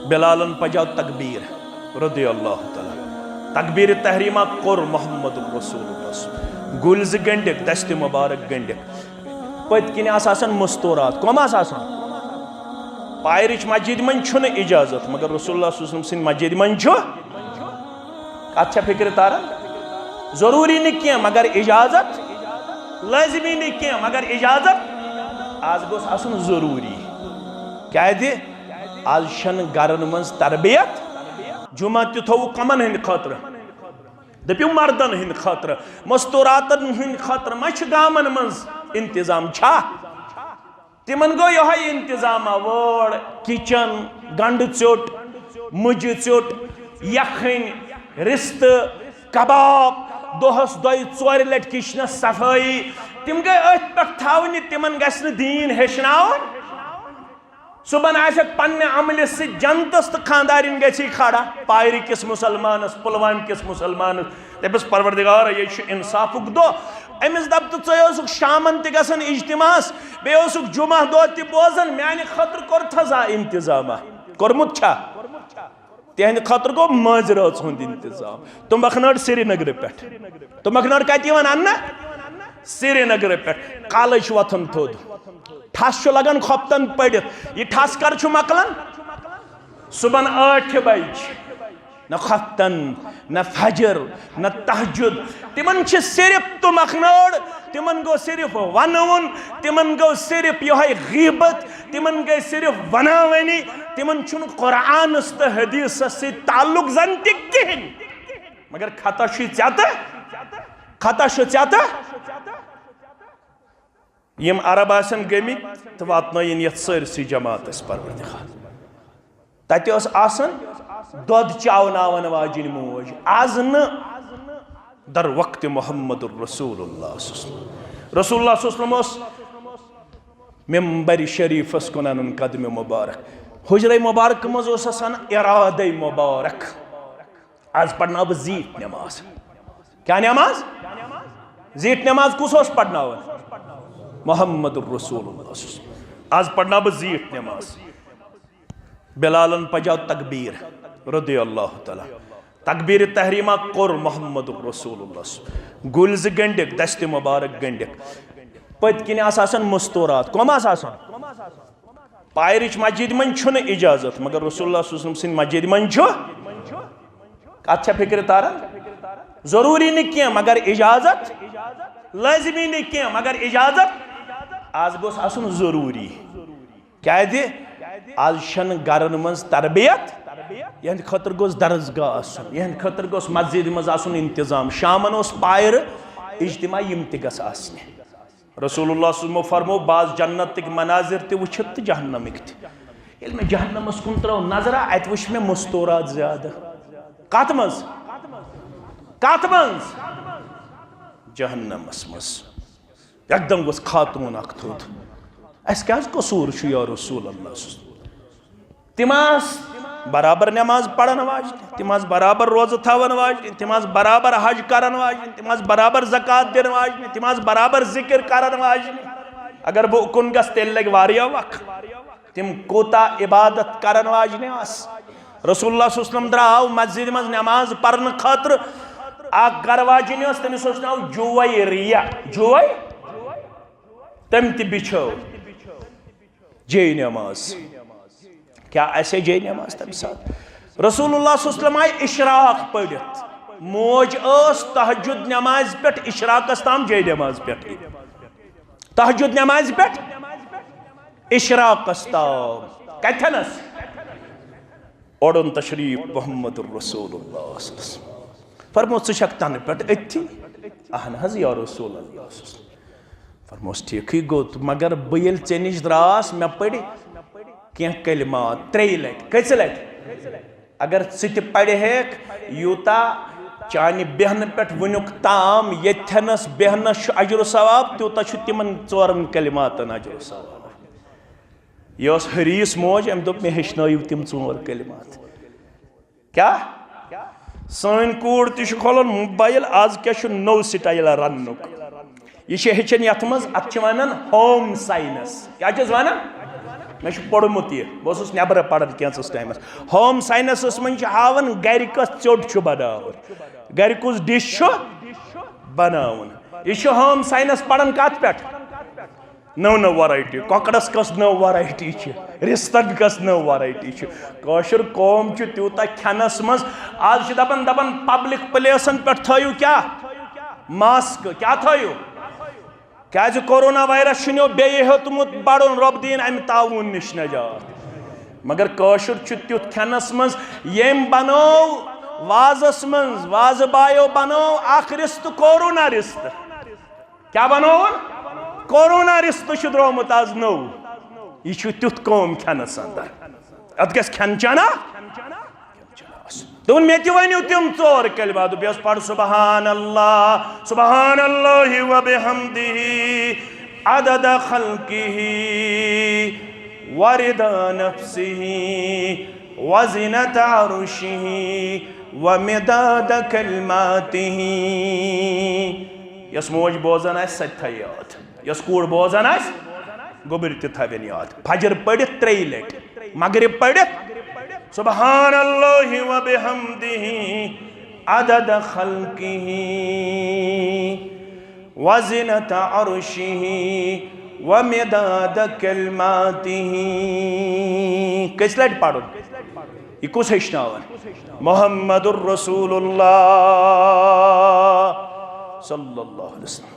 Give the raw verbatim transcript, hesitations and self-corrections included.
بلالن پجاو تکبیر رضی اللہ تعالیٰ۔ تکبیر تحریمہ کوٚر محمد رسول اللہ صلی اللہ علیہ وسلم۔ گُلۍ زٕ گنڈِکھ، دستِ مبارک گنڈِکھ۔ پٔتۍ کِنۍ آسہٕ آسان مستورات۔ کۄم آسہٕ آسان؟ پایرِچ مسجد منٛز چھُنہٕ اجازت، مگر رسول اللہ صلی اللہ علیہ وسلم سٕنٛدِ مسجد منٛز چھُ۔ کتھ چھا فکرِ تران؟ ضروٗری نہٕ کینٛہہ، مگر اجازت۔ لٲزمی نہٕ کینٛہہ، مگر اجازت۔ از گوٚژھ آسُن ضروٗری۔ کیازِ؟ از چھنہٕ گرن منٛز تربیت۔ جمعہ تہِ تھوٚوُکھ کمن ہٕنٛدِ خٲطرٕ؟ دٔپِو مردن ہٕنٛدِ خٲطرٕ۔ مستوراتن ہٕنٛدِ خٲطرٕ ما چھِ گامن منٛز انتظام؟ چھا؟ تِمن گوٚو یِہوٚے انتظامہ، وٲر، کچن، گنڈٕ ژیوٚٹ، مُجہِ ژیوٚٹ، یکھٕنۍ، رستہٕ، کباب، دۄہس دۄیہِ ژورِ لٹہِ کچنس صفٲیی۔ تِم گٔے أتھۍ پٮ۪ٹھ تھاونہِ، تِمن گژھِ نہٕ دیٖن ہیٚچھناوُن۔ صُبحن آسٮ۪کھ پننہِ عملہِ سۭتۍ جنتس تہٕ خانٛدارِنۍ گژھی کھڑا پایرِ کِس مسلمانس، پلوامہِ کِس مسلمانس۔ دٔپِس، پروردگار، یہِ چھُ انصافُک دۄہ۔ أمِس دَپ تہٕ ژٕ اوسُکھ شامَن تہِ گژھان اجتماعس، بیٚیہِ اوسُکھ جمعہ دۄہ تہِ بوزان، میانہِ خٲطرٕ کوٚرتھا زانٛہہ انتظامہ؟ کوٚرمُت چھا؟ تِہنٛدِ خٲطرٕ گوٚو مٲنٛزِ رٲژ ہُنٛد انتظام۔ تُمبکھ نٲر سرینگرٕ پٮ۪ٹھ۔ تُمبکھ نٲر کتہِ یِوان اننہٕ؟ سرینگرٕ پٮ۪ٹھ۔ کالے چھُ وۄتھان تھوٚد، ٹھس چھُ لگان خۄفتن پٔڑِتھ۔ یہِ ٹھس کر چھُ مۄکلان؟ صُبحن ٲٹھِ بجہِ۔ نہ خۄفتن، نہ فجر، نہ تہجد۔ تِمن چھِ صرف تُمبکھ نٲر، تِمن گوٚو صرف ونوُن، تِمن گوٚو صرف یِہوٚے غیبت، تِمن گٔے صرف وناوٲنی، تِمن چھُنہٕ قرآنس تہٕ حدیثس سۭتۍ تعلق زن تہِ کِہیٖنۍ۔ مگر خطا چھُے ژےٚ تہٕ، خطا چھُ ژےٚ تہٕ۔ یِم عرب آسن گٔمٕتۍ تہٕ واتنٲیِن یتھ سٲرسٕے جماعتس پروردگار۔ تتہِ ٲس آسان دۄد چاوناون واجِنۍ موج، از نہٕ۔ در وقت محمد رسول اللہ صلی اللہ علیہ وسلم۔ رسول اللہ صلی اللہ علیہ وسلم اوس ممبر شریفس کُن انان قدمِ مبارک۔ حجرے مبارک منٛز اوس آسان ارادے مبارک۔ از پرناو بہٕ زیٖٹھ نماز۔ کیا نماز؟ زیٖٹھ نماز کُس اوس پرناوان؟ محمد رسول اللہ صلی اللہ علیہ وسلم۔ از پرناو بہٕ زیٖٹھ نماز۔ بلالن پجاو تکبیر رضی اللہ تعالیٰ۔ تکبیر تحریمہ کوٚر محمد رسول اللہ صلی اللہ علیہ وسلم۔ گُلۍ زٕ گنڈِکھ، دستِ مبارک گنڈِکھ۔ پٔتۍ کِنۍ آسہٕ آسان مستورات۔ کۄم آسہٕ آسان؟ پایرِچ مسجد منٛز چھُنہٕ اجازت، مگر رسول اللہ صلی اللہ علیہ وسلم سٕنٛدِ مسجد منٛز چھُ۔ کتھ چھا فکرِ تران؟ ضروٗری نہٕ کینٛہہ، مگر اجازت۔ لٲزمی نہٕ کینٛہہ، مگر اجازت۔ از گوٚژھ آسُن ضروٗری۔ کیازِ؟ از چھنہٕ گرن منٛز تربیت۔ یِہنٛدِ خٲطرٕ گوٚژھ درسگاہ آسُن، یِہنٛدِ خٲطرٕ گوٚژھ مسجد منٛز آسُن انتظام۔ شامن اوس پایرٕ اجتماع، یِم تہِ گژھِ آسنہِ۔ رسول اللہ صلی اللہ علیہ وسلم فرمو، بعض جنتٕکۍ مناظر تہِ وٕچھِتھ تہٕ جہنمٕکۍ تہِ۔ ییٚلہِ مےٚ جہنمس کُن ترٲو نظرہ، اتہِ وٕچھ مےٚ مستورات زیادٕ۔ کتھ منٛز؟ کتھ منٛز؟ جہنمس منٛز۔ یکدم ؤژھ خاتوٗن اکھ تھوٚد۔ اسہِ کیٛاہ قصوٗر چھُ یا رسول اللہ صلی اللہ علیہ وسلم؟ تِم آسہٕ برابر نماز پرن واجنہِ، تِم آسہٕ برابر روزٕ تھاون واجنہِ، تِم آسہٕ برابر حج کرن واجنہِ، تِم آسہٕ برابر زکوٰۃ دِنہٕ واجنہِ، تِم آسہٕ برابر ذکر کرن واجنہِ۔ اگر بہٕ اُکُن گژھٕ، تیٚلہِ لگہِ واریاہ وقت۔ تِم کوٗتاہ عبادت کرن واجنہِ آسہٕ۔ رسول اللہ صلی اللہ علیہ وسلم درٛاو مسجدِ منٛز نماز پرنہٕ خٲطرٕ۔ اکھ گرٕ واجِنۍ ٲس، تٔمِس اوس ناو جویریہ۔ جوے؟ تٔمۍ تہِ بِچھٲو جے نماز۔ کیٛاہ آسہِ ہے جے نماز تَمہِ ساتہٕ؟ رسول اللہ صلی اللہ علیہ وسلم آیہِ اشراق پٔرِتھ۔ موج ٲس تہجد نمازِ پٮ۪ٹھ اشراقس تام جے نمازِ پٮ۪ٹھٕے۔ تہجد نمازِ پٮ۪ٹھ اشراقس تام۔ کتھنس؟ اوٚڑُن تشریف محمد رسول اللہ صلی اللہ علیہ وسلم۔ فرموو، "ژٕ چھکھ تنہٕ پٮ۪ٹھ أتھی؟" "اہن حظ یا رسول اللہ صلی اللہ علیہ وسلم۔" فرموس، "ٹھیکھٕے گوٚو، مگر بہٕ ییٚلہِ ژےٚ نِش درٛاس، مےٚ پٔرۍ کینٛہہ کلمات ترٛیٚیہِ لٹہِ۔" کٔژِ لٹہِ؟ اگر ژٕ تہِ پرِہیکھ، یوٗتاہ چانہِ بیہنہٕ پٮ۪ٹھ وٕنیُک تام ییٚتھٮ۪نس بیہنس چھُ اجر و ثواب، تیوٗتاہ چھُ تِمن ژورن کلماتن اجر و ثواب۔ یہِ ٲس حریٖص موج، أمۍ دوٚپ، "مےٚ ہیٚچھنٲیِو تِم ژور کلمات۔" کیٛاہ؟ سٲنۍ کوٗر تہِ چھِ کھولان موبایل، از کیٛاہ چھُ نوٚو سٹایل رننُک؟ یہِ چھِ ہیٚچھان یتھ منٛز، اتھ چھِ ونان ہوم ساینس۔ کیٛاہ چھِس ونان؟ مےٚ چھُ پوٚرمُت یہِ، بہٕ اوسُس نٮ۪برٕ پَران کینٛژَس ٹایمَس۔ ہوم ساینَسَس منٛز چھِ ہاوان گَرِ کۄس ژیوٚٹ چھُ بَناوُن، گَرِ کُس ڈِش چھُ بَناوُن۔ یہِ چھُ ہوم ساینَس پَران کَتھ پٮ۪ٹھ؟ نٔو نٔو ویرایٹی، کۄکرَس کۄس نٔو ویرایٹی چھِ، رِستَن کۄس نٔو ویرایٹی چھِ۔ کٲشُر قوم چھُ تیوٗتاہ کھٮ۪نَس منٛز، آز چھِ دَپان، دَپان پبلک پلیسَن پٮ۪ٹھ تھٲیِو کیٛاہ؟ ماسک۔ کیٛاہ تھٲیِو؟ کیٛازِ کورونا وایرس چھُنو بیٚیہِ ہیوٚتمُت بڑُن، رۄب دِیِن اَمہِ تعاوُن نِش نجات۔ مگر کٲشُر چھُ تیُتھ کھٮ۪نَس منٛز، ییٚمۍ بنوو وازَس منٛز، وازٕ بایو بنوو اکھ رِستہٕ، کورونا رِستہٕ۔ کیٛاہ بنووُن؟ کورونا رِستہٕ چھُ درٛامُت آز نوٚو۔ یہِ چھُ تیُتھ قوم کھٮ۪نَس اندر۔ اَتھ گژھِ کھٮ۪ن چٮ۪نا۔ دوٚپُن، مےٚ تہِ ؤنِو تِم ژور کلمات۔ بیٚیہِ اوس پَرُن، سبحان اللہ، سبحان اللہ و بحمدہ، عدد خلقہ، و رضا نفسہ، و زنت عرشہ، و مداد کلماتہ۔ یۄس موج بوزان آسہِ، سۄ تہِ تھایہِ یاد۔ یۄس کوٗر بوزان آسہِ، گوٚبٕرۍ تہِ تھاوٮ۪ن یاد۔ فجر پٔرِتھ ترٛیٚیہِ لٹہِ، مغرب پٔرِتھ، سبحان اللہ و بحمدہ، عدد خلقہ، و زنت عرشہ، و مداد کلماتہ۔ کٔژِ لٹہِ پرُن؟ یہِ کُس ہیٚچھناوان؟ محمد رسول اللہ صلی اللہ علیہ وسلم۔